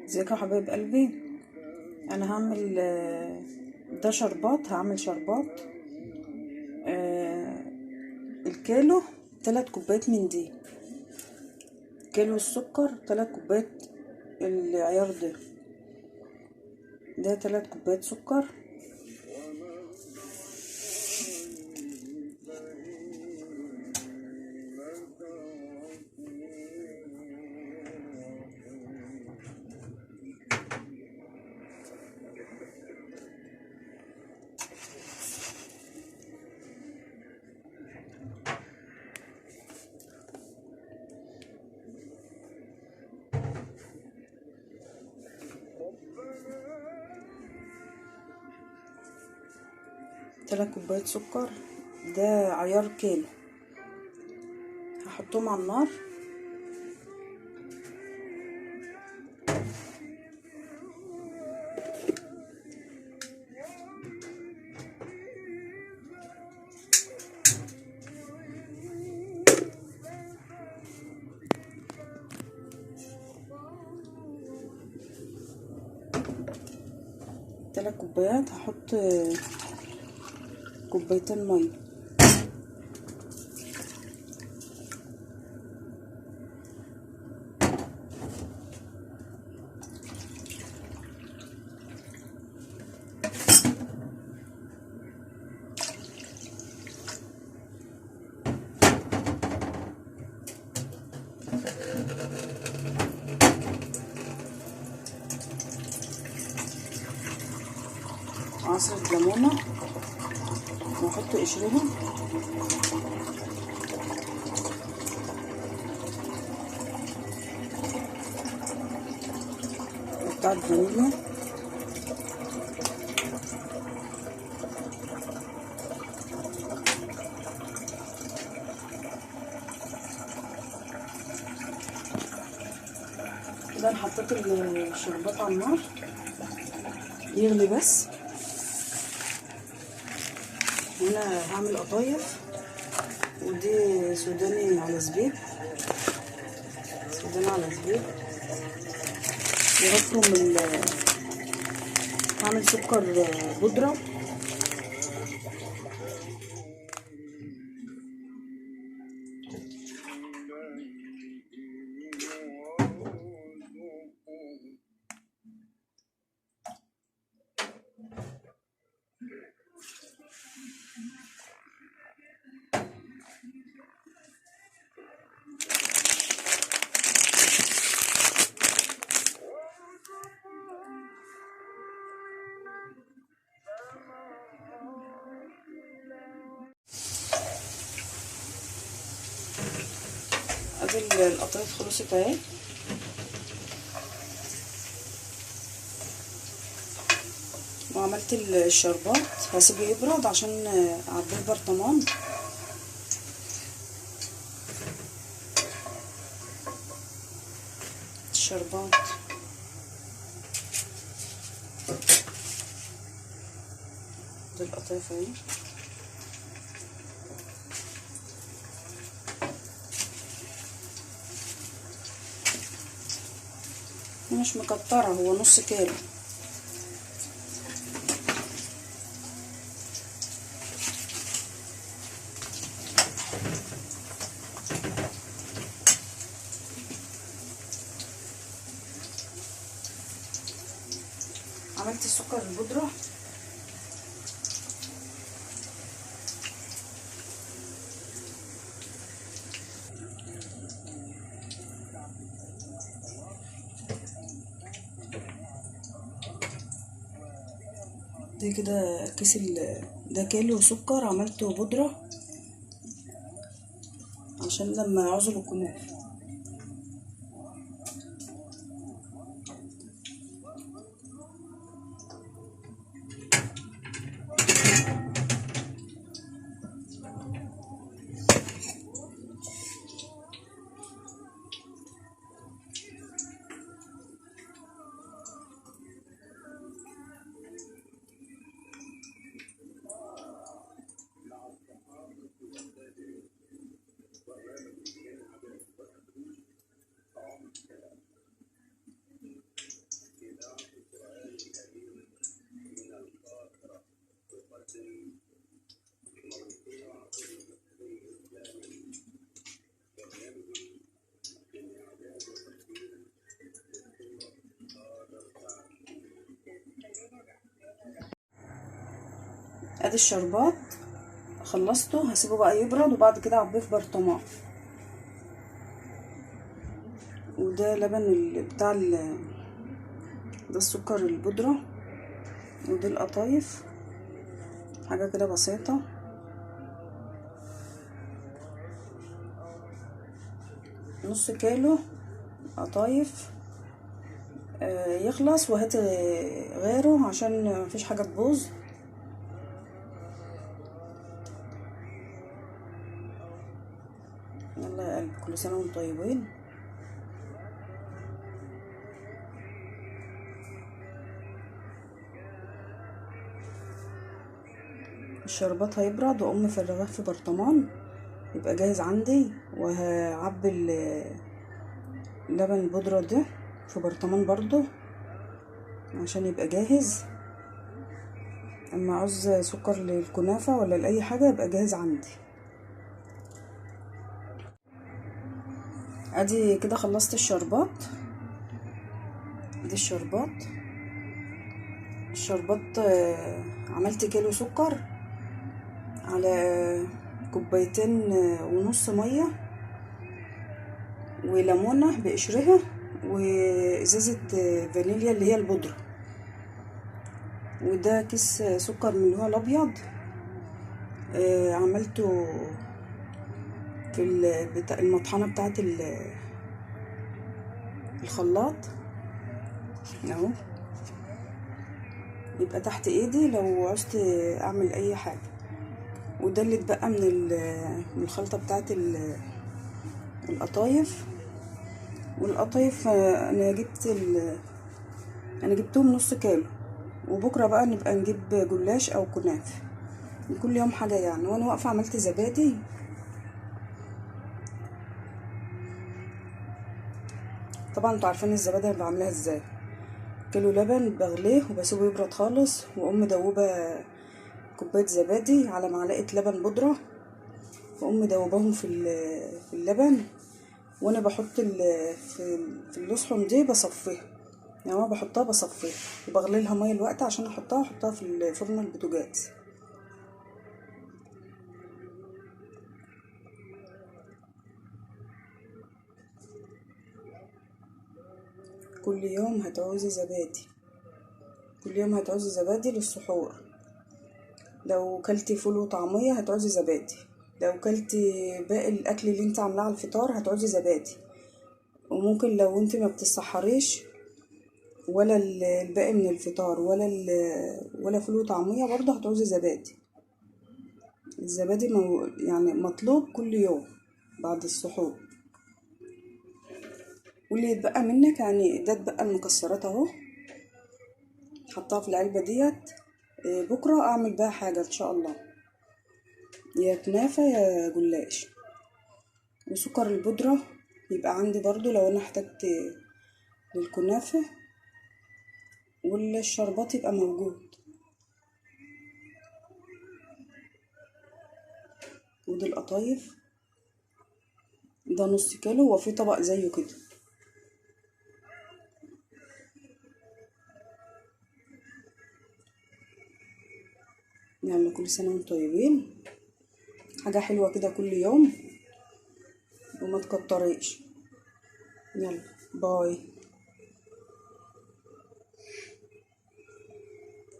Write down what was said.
ازيكم يا حبايب قلبي. انا هعمل ده شربات، هعمل شربات الكيلو 3 كوبايات من دي، كيلو السكر 3 كوبايات، العيار ده 3 كوبايات سكر، 3 كوبايات سكر، ده عيار كيلو. هحطهم على النار. تلات كوبايات، هحط كوبايتين مية. عصرة ليمونة واحط قشرهم. قطعة فانيليا، كده انا حطيت الشربات على النار يغلي بس. هنا هعمل قطايف، ودي سوداني على زبيب، سوداني على زبيب. وهفرم هعمل سكر بودرة. ادي القطايف خلصت اهي. وعملت الشربات، هسيبه يبرد عشان اعبيه برطمان. الشربات دي القطايف اهي. مش مكتره، هو نص كيلو. عملت السكر البودره، ده كده كيس ده كيلو سكر عملته بودرة عشان لما اعزل الكنافة. ادي الشربات خلصته، هسيبه بقى يبرد وبعد كده اعبيه في برطمان. وده لبن بتاع ده السكر البودرة، ودي القطايف، حاجة كده بسيطة. نص كيلو قطايف يخلص، وهات غيره عشان مفيش حاجة تبوظ. يلا يا قلبي، كل سنة وانتم طيبين. الشربات هيبرد واقوم مفرغاه في برطمان يبقى جاهز عندي، وهعبي اللبن البودرة ده في برطمان برضو عشان يبقى جاهز. اما عاوز سكر للكنافة ولا لأي حاجة يبقى جاهز عندي. ادي كده خلصت الشربات. ادي الشربات. الشربات عملت كيلو سكر على 2.5 كوباية مية، وليمونه بقشرها، وازازه فانيليا اللي هي البودره، وده كيس سكر من اللي هو الابيض، عملته في المطحنه بتاعه الخلاط اهو، يبقى تحت ايدي لو عوزت اعمل اي حاجة. وده اللي اتبقى من الخلطة بتاعه القطايف. والقطايف انا جبتهم نص كيلو، وبكره بقى نبقى نجيب جلاش او كنافه، كل يوم حاجة يعني. وانا واقفة عملت زبادي. طبعا انتوا عارفين الزبادي انا بعملها ازاي. كيلو لبن بغليه وبسيبه يبرد خالص، واقوم مدوبه كوباية زبادي على معلقه لبن بودره، واقوم مدوباهم في اللبن. وانا بحط في اللصحن دي بصفيها، يعني انا بحطها بصفيها وبغلي لها مية الوقت عشان احطها في الفرن البوتاجاز. كل يوم هتعوزي زبادي، كل يوم هتعوزي زبادي للسحور. لو كلتي فول وطعميه هتعوزي زبادي، لو كلتي باقي الاكل اللي انت عاملاه على الفطار هتعوزي زبادي. وممكن لو انت ما بتسحريش ولا الباقي من الفطار ولا فول وطعميه برضه هتعوزي زبادي. الزبادي يعني مطلوب كل يوم بعد السحور. واللي يتبقى منك يعني ده اتبقى المكسرات اهو، حطها في العلبة ديت. بكره اعمل بقى حاجة ان شاء الله، يا كنافه يا جلاش. وسكر البودره يبقى عندي برضو لو انا احتجت للكنافه، والشربات يبقى موجود. ودي القطايف، ده نص كيلو، وفي طبق زيه كده. يلا كل سنة وانتم طيبين. حاجة حلوة كده كل يوم، وما تكتريش. يلا باي.